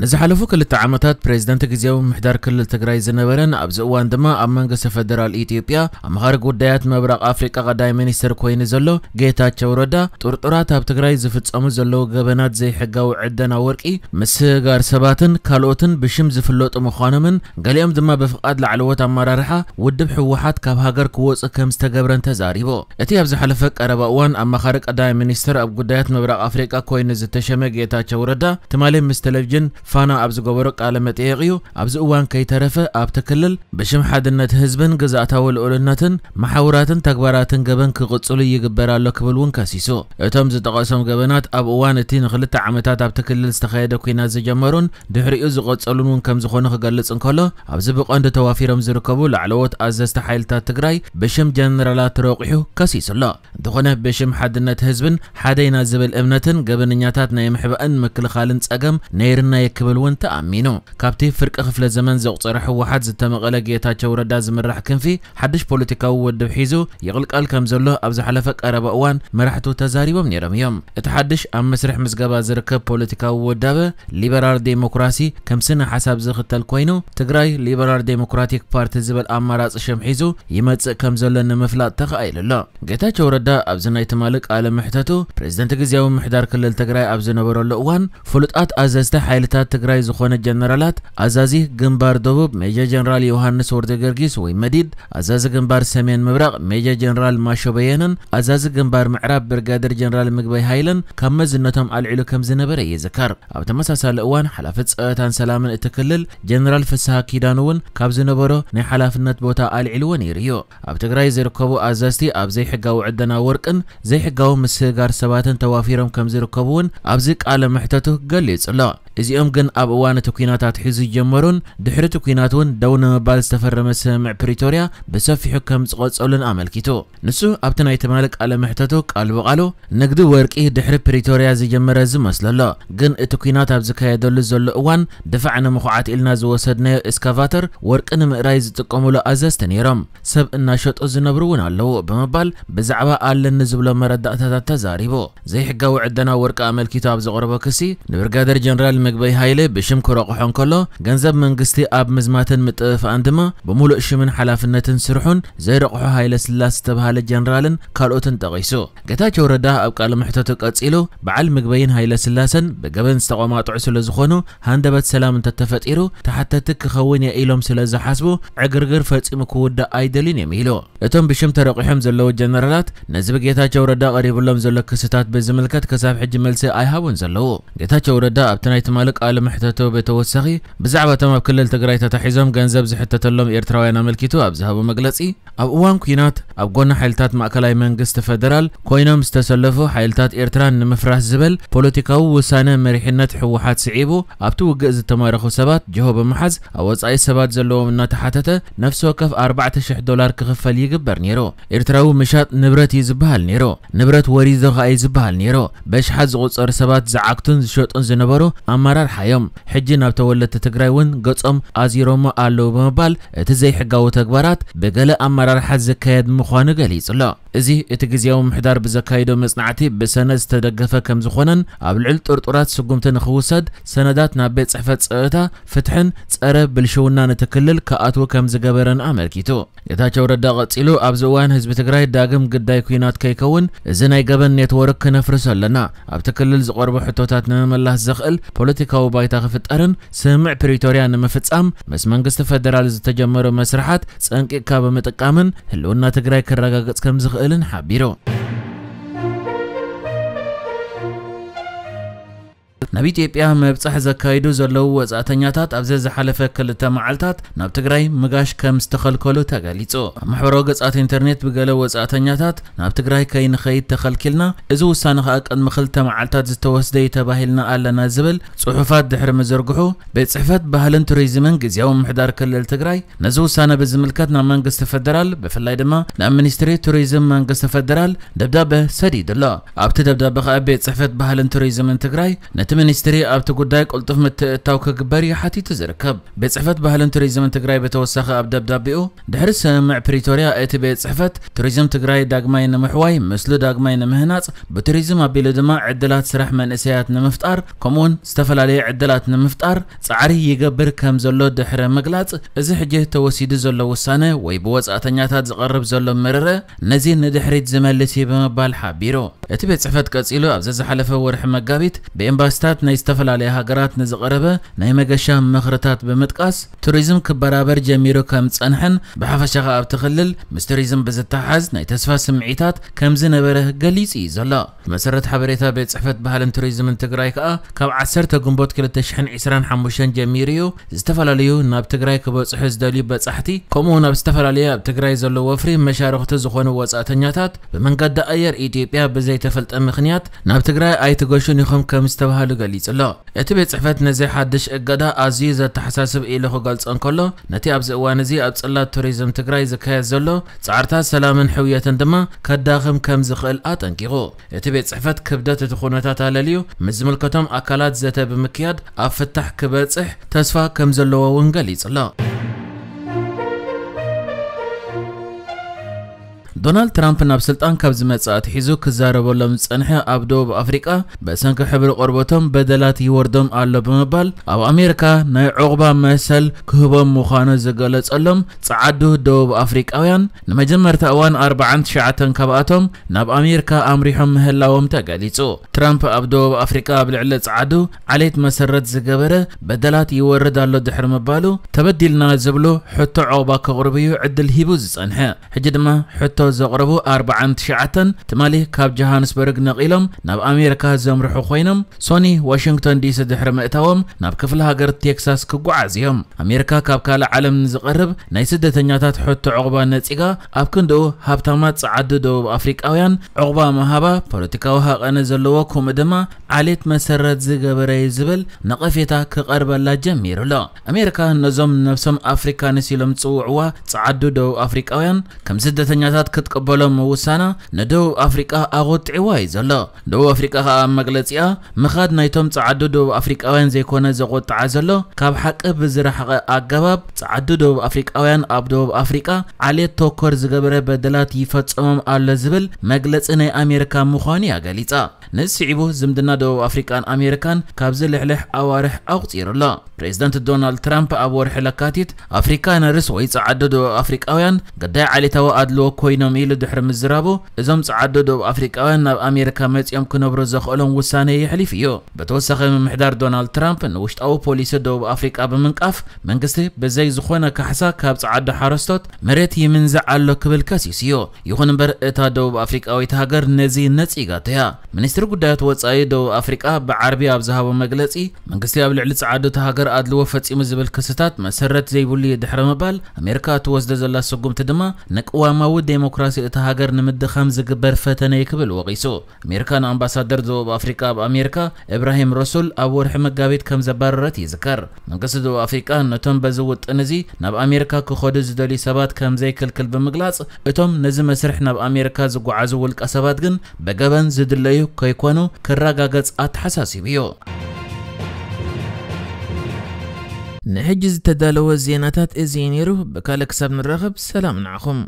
ንዝሓለፉ ክልተ ዓመታት ፕሬዝደንት ግዜያዊ ምምሕዳር ክልል ትግራይ ዝነበረን ኣብዚ እዋን ድማ ኣብ መንግስቲ ፌደራል ኢትዮጵያ ኣማኻሪ ጉዳያት ምብራቕ ኣፍሪቃ ቀዳማይ ሚኒስትር ኮይኑ ዘሎ ጌታቸው ረዳ፣ ጥርጡራት ኣብ ትግራይ ዝፍጸሙ ዘለዉ ገበናት ዘይሕጋዊ ዕደና ወርቂ፣ ምስግጋር ሰባትን ካልኦትን ብሽም ዝፍለጡ ምዃኖምን ገሊኦም ድማ ብፍቓድ ላዕለዎት ኣመራርሓ ውድብ ህወሓት ካብ ሃገር ክወጹ ከም ዝተገብረን ተዛሪቡ። እቲ ኣብ ዝሓለፈ ቀረባ እዋን ኣማኻሪ ቀዳማይ ሚኒስትር ኣብ ጉዳያት ምብራቕ ኣፍሪቃ ኮይኑ ዝተሸመ ጌታቸው ረዳ ትማሊ ምስ ቴሌቪዥን ፋና ኣብ ዝገበሮ ቃለ መጠየቕ እዩ። ኣብዚ እዋን ከይተረፈ ኣብቲ ክልል ብሽም ሓድነት ህዝብን ግዝኣታዊ ልኡልነትን መሓውራትን ተግባራትን ገበን ክቕጽሉ ይግበር ኣሎ ክብል እውን ከሲሱ። እቶም ዝጠቐሶም ገበናት ኣብ እዋን እቲ ንክልተ ዓመታት ኣብቲ ክልል ዝተኻየደ ኲናት ዝጀመሩን ድሕሪኡ ዝቐጸሉን እውን ከም ዝኾኑ ክገልጽ እንከሎ፣ ኣብዚ ብቐንዱ ተዋፊሮም ዝርከቡ ላዕለዎት ኣዘዝቲ ሓይልታት ትግራይ ብሽም ጀነራላት ረቑሑ ከሲሱ ኣሎ። እንተኾነ ብሽም ሓድነት ህዝብን ሓደ ኢና ዝብል እምነትን ገበነኛታት ናይ ምሕባእን ምክልኻልን ጸገም ነይርና እዩ ክብል እውን ተኣሚኑ። ካብቲ ፍርቂ ክፍለ ዘመን ዘቑጸረ ህወሓት ዝተመቐለ ጌታቸው ረዳ ዝምራሕ ክንፊ ሓድሽ ፖለቲካዊ ውድብ ሒዙ ይቕልቀል ከም ዘሎ ኣብ ዝሓለፈ ቀረባ እዋን መራሕቱ ተዛሪቦም ነይሮም እዮም። እቲ ሓድሽ ኣብ መስርሕ ምዝገባ ዝርከብ ፖለቲካዊ ውዳበ ሊበራል ዴሞክራሲ ከም ስነ ሓሳብ ዝኽተል ኮይኑ፣ ትግራይ ሊበራል ዴሞክራቲክ ፓርቲ ዝብል ኣማራጺ ሽም ሒዙ ይመጽእ ከም ዘሎ ንምፍላጥ ተኻኢሉ ኣሎ። ጌታቸው ረዳ ኣብዚ ናይ ትማሊ ቃለ መሕተቱ፣ ፕሬዝደንት ግዜያዊ ምምሕዳር ክልል ትግራይ ኣብ ዝነበረሉ እዋን፣ ፍሉጣት ኣዘዝቲ ሓይልታት ትግራይ ዝኾነ ጀነራላት፣ ኣዛዚ ግንባር ደቡብ ሜጀር ጀነራል ዮሃንስ ወልደጊዮርጊስ ወይ መዲድ፣ ኣዛዚ ግንባር ሰሜን ምብራቕ ሜጀር ጀነራል ማሾ በየነን ኣዛዚ ግንባር ምዕራብ ብርጋደር ጀነራል ምግበይ ሃይለን ካብ መዝነቶም ኣልዒሉ ከም ዝነበረ ይዝከር። ኣብ ተመሳሳሊ እዋን፣ ሓላፊ ጸጥታን ሰላምን እቲ ክልል ጀነራል ፍስሃ ኪዳኑ እውን ካብ ዝነበሮ ናይ ሓላፍነት ቦታ ኣልዒልዎ ነይሩ እዩ። ኣብ ትግራይ ዝርከቡ ኣዘዝቲ ኣብ ዘይሕጋዊ ዕደና ወርቅን ዘይሕጋዊ ምስግጋር ሰባትን ተዋፊሮም ከም ዝርከቡ እውን ኣብዚ ቃለ መሕተቱ ገሊጹ ኣሎ። እዚኦም ግን ኣብ እዋን እቲ ኲናት ኣትሒዙ ዝጀመሩን ድሕሪ እቲ ኲናት እውን ደው ንምባል ዝተፈረመ ስምምዕ ፕሪቶርያ ብሰፊሑ ከም ዝቐጸሉን ኣመልኪቱ። ንሱ ኣብቲ ናይ ትማሊ ቃለ መሕተቱ ቃል ብቓሉ፣ ንግዲ ወርቂ ድሕሪ ፕሪቶርያ ዝጀመረ ዝመስሎ ኣሎ፣ ግን እቲ ኲናት ኣብ ዝካየደሉ ዘሎ እዋን ድፋዕ ንምኹዓት ኢልና ዝወሰድናዮ ኤስካቫተር ወርቂ ንምእራይ ዝጥቀሙሉ ኣዘዝቲ ነይሮም። ሰብ እናሸጡ ዝነብሩ እውን ኣለዉ ብምባል ብዛዕባ ኣለኒ ዝብሎ መረዳእታታት ተዛሪቡ። ዘይሕጋዊ ዕደና ወርቂ ኣመልኪቱ ኣብ ዘቕረቦ ክሲ፣ ንብርጋደር ጀነራል ምግበይ ሃይለ ብሽም ክረቑሖ እንከሎ፣ ገንዘብ መንግስቲ ኣብ ምዝማትን ምጥፍፋእን ድማ ብምሉእ ሽምን ሓላፍነትን ስርሑን ዘይረቑሖ ሃይለ ስላስ ዝተባህለ ጀነራልን ካልኦትን ጠቒሱ። ጌታቸው ረዳ ኣብ ቃለ መሕተቱ ቀጺሉ፣ በዓል ምግበይን ሃይለ ስላሰን ብገበን ዝተቖማጥዑ ስለ ዝኾኑ፣ ሃንደበት ሰላም እንተተፈጢሩ ተሓተቲ ክኸውን እየ ኢሎም ስለ ዝሓስቡ፣ ዕግርግር ፈጺሙ ክውዳእ ኣይደልዩን እዮም ኢሉ። እቶም ብሽም ተረቑሖም ዘለዉ ጀነራላት፣ ነዚ ብጌታቸው ረዳ ቀሪብሎም ዘሎ ክስታት ብዝምልከት ክሳብ ሕጂ መልሲ ኣይሃቡን ዘለዉ። ጌታቸው ረዳ ኣብቲ ናይ ትማሊ ቃለ መሕተቱ ብተወሳኺ፣ ብዛዕባ እቶም ኣብ ክልል ትግራይ ተታሒዞም ገንዘብ ዝሕተተሎም ኤርትራውያን ኣመልኪቱ ኣብ ዝሃቦ መግለጺ፣ ኣብ እዋን ኲናት ኣብ ጎኒ ሓይልታት ማእከላይ መንግስቲ ፈደራል ኮይኖም ዝተሰለፉ ሓይልታት ኤርትራ ንምፍራስ ዝብል ፖለቲካዊ ውሳነ መሪሕነት ህወሓት ስዒቡ፣ ኣብቲ ውግእ ዝተማረኹ ሰባት ጅሆ ብምሓዝ ኣብ ወጻኢ ሰባት ዘለዎም እናተሓተተ፣ ነፍሲ ወከፍ ኣርባዕተ ሽሕ ዶላር ክኽፈል ይግበር ነይሩ። ኤርትራዊ ምሻጥ ንብረት እዩ ዝበሃል ነይሩ። ንብረት ወሪዱ ኸኣ እዩ ዝበሃል ነይሩ። በሽሓት ዝቑጸሩ ሰባት ዝዓግቱን ዝሸጡን ዝነበሩ ኣመራርሓ እዮም። ሕጂ ናብ ተወለድቲ ትግራይ እውን ገጾም ኣዚሮሞ ኣለዉ ብምባል፣ እቲ ዘይሕጋዊ ተግባራት ብገለ ኣመራርሓ ዝካየድ ምዃኑ ገሊጹ ኣሎ። እዚ እቲ ግዝያዊ ምምሕዳር ብዘካየዶ መጽናዕቲ ብሰነድ ዝተደገፈ ከም ዝኾነን፣ ኣብ ልዕሊ ጥርጡራት ስጉምቲ ንኽውሰድ ሰነዳት ናብ ቤት ጽሕፈት ጸጥታ፣ ፍትሕን ጸረ ብልሽውናን እቲ ክልል ክኣትዉ ከም ዝገበረን ኣመልኪቱ። ጌታቸው ረዳ ቀጺሉ፣ ኣብዚ እዋን ህዝቢ ትግራይ ዳግም ግዳይ ኲናት ከይከውን፣ እዚ ናይ ገበን ኔትወርክ ክነፍርሶ ኣለና። ኣብቲ ክልል ዝቐርቡ ሕቶታት ንምምላስ ዘኽእል ፖለቲካዊ ባይታ ክፍጠርን ስምምዕ ፕሪቶርያ ንምፍጻም ምስ መንግስቲ ፈደራል ዝተጀመሩ መስርሓት ጸንቂቕካ ብምጥቃምን ህልውና ትግራይ ክረጋገጽ ከም ዝኽእልን ሓቢሩ። ናብ ኢትዮጵያ ምብጻሕ ዘካይዱ ዘለዉ ወጻእተኛታት ኣብ ዘዝሓለፈ ክልተ መዓልታት ናብ ትግራይ ምጋሽ ከም ዝተኸልከሉ ተገሊጹ። ኣብ ማሕበራዊ ገጻት ኢንተርኔት ብገለ ወጻእተኛታት ናብ ትግራይ ከይንኸይድ ተኸልኪልና፣ እዚ ውሳነ ከኣ ቅድሚ ክልተ መዓልታት ዝተወስደ እዩ ተባሂልና ኣለና ዝብል ጽሑፋት ድሕሪ ምዝርግሑ፣ ቤት ጽሕፈት ባህልን ቱሪዝምን ግዝያዊ ምምሕዳር ክልል ትግራይ ነዚ ውሳነ ብዝምልከት ናብ መንግስቲ ፈደራል፣ ብፍላይ ድማ ናብ ሚኒስትሪ ቱሪዝም መንግስቲ ፈደራል ደብዳበ ሰዲዱ ኣሎ። ኣብቲ ደብዳበ ከኣ ቤት ጽሕፈት ባህልን ቱሪዝምን ትግራይ ነቲ እቲ ሚኒስትሪ ኣብቲ ጉዳይ ቅልጡፍ ምትእትታው ክግበር እዩ ሓቲቱ ዝርከብ። ቤት ጽሕፈት ባህልን ቱሪዝምን ትግራይ ብተወሳኺ ኣብ ደብዳቤኡ፣ ድሕሪ ስምምዕ ፕሪቶርያ እቲ ቤት ጽሕፈት ቱሪዝም ትግራይ ዳግማይ ንምሕዋይ፣ ምስሉ ዳግማይ ንምህናጽ፣ ብቱሪዝም ኣቢሉ ድማ ዕድላት ስራሕ መንእሰያት ንምፍጣር፣ ከምኡውን ዝተፈላለዩ ዕድላት ንምፍጣር ጻዕሪ ይገብር ከም ዘሎ ድሕሪ ምግላጽ፣ እዚ ሕጂ ተወሲዱ ዘሎ ውሳነ ወይ ብወጻእተኛታት ዝቐርብ ዘሎ መርረ ነዚ ንድሕሪት ዝመልስ እዩ ብምባል ሓቢሩ። እቲ ቤት ጽሕፈት ቀጺሉ፣ ኣብ ዘዝሓለፈ ወርሒ መጋቢት ብኤምባሲታት ናይ ዝተፈላለያ ሃገራት ንዝቐረበ ናይ መገሻ ምኽርታት ብምጥቃስ፣ ቱሪዝም ክበራበር ጀሚሩ ከም ዝጸንሐን ብሓፈሻ ከኣ ኣብቲ ክልል ምስ ቱሪዝም ብዝተሓዝ ናይ ተስፋ ስምዒታት ከም ዝነበረ ገሊጹ እዩ ዘሎ። ብመሰረት ሓበሬታ ቤት ጽሕፈት ባህልን ቱሪዝምን ትግራይ ከኣ፣ ካብ ዓሰርተ ግንቦት ክልተ ሽሕን ዕስራን ሓሙሽተን ጀሚሩ እዩ ዝተፈላለዩ ናብ ትግራይ ክበጽሑ ዝደልዩ በጻሕቲ፣ ከምኡ እውን ኣብ ዝተፈላለዩ ኣብ ትግራይ ዘለዉ ወፍሪ መሻርኽቲ ዝኾኑ ወጻእተኛታት ብመንገዲ ኣየር ኢትዮጵያ ብዘይተፈልጠ ምኽንያት ናብ ትግራይ ኣይትገሹን ኢኹም ከም ዝተባህሉ ገሊጹ ኣሎ። እቲ ቤት ጽሕፈት ነዚ ሓድሽ እገዳ ኣዝዩ ዘተሓሳስብ ኢሉ ክገልጾ እንከሎ፣ ነቲ ኣብዚ እዋን እዚ ኣብ ጽላት ቱሪዝም ትግራይ ዝካየድ ዘሎ ጻዕርታት ሰላምን ሕውየትን ድማ ከዳኽም ከም ዝኽእል ኣጠንቂቑ። እቲ ቤት ጽሕፈት ክብደት እቲ ኩነታት ኣለልዩ ምስ ዝምልከቶም ኣካላት ዘተ ብምክያድ ኣብ ፍታሕ ክበጽሕ ተስፋ ከም ዘለዎ እውን ገሊጹ ኣሎ። ዶናልድ ትራምፕ ናብ ስልጣን ካብ ዝመጽእ ኣትሒዙ ክዛረበሎም ዝጸንሐ፣ ኣብ ደቡብ ኣፍሪቃ ብሰንኪ ሕብሪ ቆርበቶም በደላት ይወርዶም ኣሎ ብምባል፣ ኣብ ኣሜሪካ ናይ ዑቕባ መሰል ክህቦም ምዃኑ ዝገለጸሎም ጸዓዱ ደቡብ ኣፍሪቃውያን፣ ንመጀመርታ እዋን ኣርባዓን ትሽዓተን ካብኣቶም ናብ ኣሜሪካ ኣምሪሖም ምህላዎም ተገሊጹ። ትራምፕ ኣብ ደቡብ ኣፍሪቃ ኣብ ልዕሊ ጸዓዱ ዓሌት መሰረት ዝገበረ በደላት ይወርድ ኣሎ ድሕሪ ምባሉ፣ ተበዲልና ዝብሉ ሕቶ ዑቕባ ከቕርቡ እዩ ዕድል ሂቡ ዝጸንሐ። ሕጂ ድማ ሕቶ ዘቕረቡ ኣርባዓን ትሽዓተን ትማሊ ካብ ጆሃንስበርግ ነቒሎም ናብ ኣሜሪካ ዘምርሑ ኮይኖም፣ ሶኒ ዋሽንግቶን ዲሲ ድሕሪ ምእታዎም ናብ ክፍለ ሃገር ቴክሳስ ክጓዓዙ እዮም። ኣሜሪካ ካብ ካልእ ዓለም ንዝቐርብ ናይ ስደተኛታት ሕቶ ዑቕባ ነጺጋ፣ ኣብ ክንድኡ ሃብታማት ጸዓዱ ደቡብ ኣፍሪቃውያን ዑቕባ ምሃባ ፖለቲካዊ ሃቐነ ዘለዎ፣ ከምኡ ድማ ዓሌት መሰረት ዝገበረ እዩ ዝብል ነቐፌታ ክቐርበላ ጀሚሩ ኣሎ። ኣሜሪካ ነዞም ነብሶም ኣፍሪካንስ ኢሎም ዝጽውዕዋ ጸዓዱ ደቡብ ኣፍሪቃውያን ከም ስደተኛታት ክትቅበሎም ምውሳና ንደቡብ ኣፍሪቃ ኣቖጢዕዋ እዩ ዘሎ። ደቡብ ኣፍሪቃ ከኣ ኣብ መግለጺኣ፣ ምኻድ ናይቶም ጸዓዱ ደቡብ ኣፍሪቃውያን ዘይኮነ ዘቖጥዓ ዘሎ፣ ካብ ሓቂ ብዝረሓቐ ኣገባብ ጸዓዱ ደቡብ ኣፍሪቃውያን ኣብ ደቡብ ኣፍሪቃ ዓሌት ተኮር ዝገበረ በደላት ይፈጸሞም ኣሎ ዝብል መግለጺ ናይ ኣሜሪካ ምዃኑ እያ ገሊጻ። ነዚ ስዒቡ ዝምድና ደቡብ ኣፍሪቃን ኣሜሪካን ካብዚ ልሕልሕ ኣዋርሕ ኣቑጺሩ ኣሎ። ፕሬዚደንት ዶናልድ ትራምፕ ኣብ ወርሒ ለካቲት፣ ኣፍሪካነርስ ወይ ጸዓዱ ደቡብ ኣፍሪቃውያን ግዳይ ዓሌታዊ ኣድልዎ ኮይኖም ኢሉ ድሕሪ ምዝራቡ፣ እዞም ጸዓዱ ደቡብ ኣፍሪቃውያን ናብ ኣሜሪካ መጺኦም ክነብሩ ዘኽእሎም ውሳነ የሕሊፉ እዩ። ብተወሳኺ፣ ምምሕዳር ዶናልድ ትራምፕ ንውሽጣዊ ፖሊሲ ደቡብ ኣፍሪቃ ብምንቃፍ፣ መንግስቲ ብዘይ ዝኾነ ካሕሳ ካብ ጸዓዱ ሓረስቶት መሬት ይምንዝዕ ኣሎ ክብል ከሲሱ እዩ። ይኹን እምበር፣ እታ ደቡብ ኣፍሪቃዊት ሃገር ነዚ ነጺጋቶ እያ። ሚኒስትሪ ጉዳያት ወጻኢ ደቡብ ኣፍሪቃ ብዓርቢ ኣብ ዝሃቦ መግለጺ፣ መንግስቲ ኣብ ልዕሊ ጸዓዱ እታ ሃገር ኣድልዎ ፈጺሙ ዝብል ክስታት መሰረት ዘይብሉ እዩ ድሕሪ ምባል፣ ኣሜሪካ እትወስዶ ዘላ ስጉምቲ ድማ ንቅዋማዊ ዴሞክራሲ እታ ሃገር ንምድኻም ዝግበር ፈተነ እዩ ክብል ወቒሱ። ኣሜሪካ ንኣምባሳደር ደቡብ ኣፍሪቃ ኣብ ኣሜሪካ እብራሂም ረሱል ኣብ ወርሒ መጋቢት ከም ዘባረረት ይዝከር። መንግስቲ ደቡብ ኣፍሪቃ ነቶም በዚ ውጥን እዚ ናብ ኣሜሪካ ክኸዱ ዝደልዩ ሰባት ከም ዘይክልክል ብምግላጽ፣ እቶም ነዚ መስርሕ ናብ ኣሜሪካ ዝጓዓዙ ውልቀ ሰባት ግን ብገበን ዝድለዩ ከይኮኑ ክረጋገጽ ኣተሓሳሲቡ እዩ። ንሕጂ ዝተዳለወ ዜናታት እዚ እዩ ነይሩ። ብካልእ ክሳብ ንራኸብ ሰላም ንዓኹም።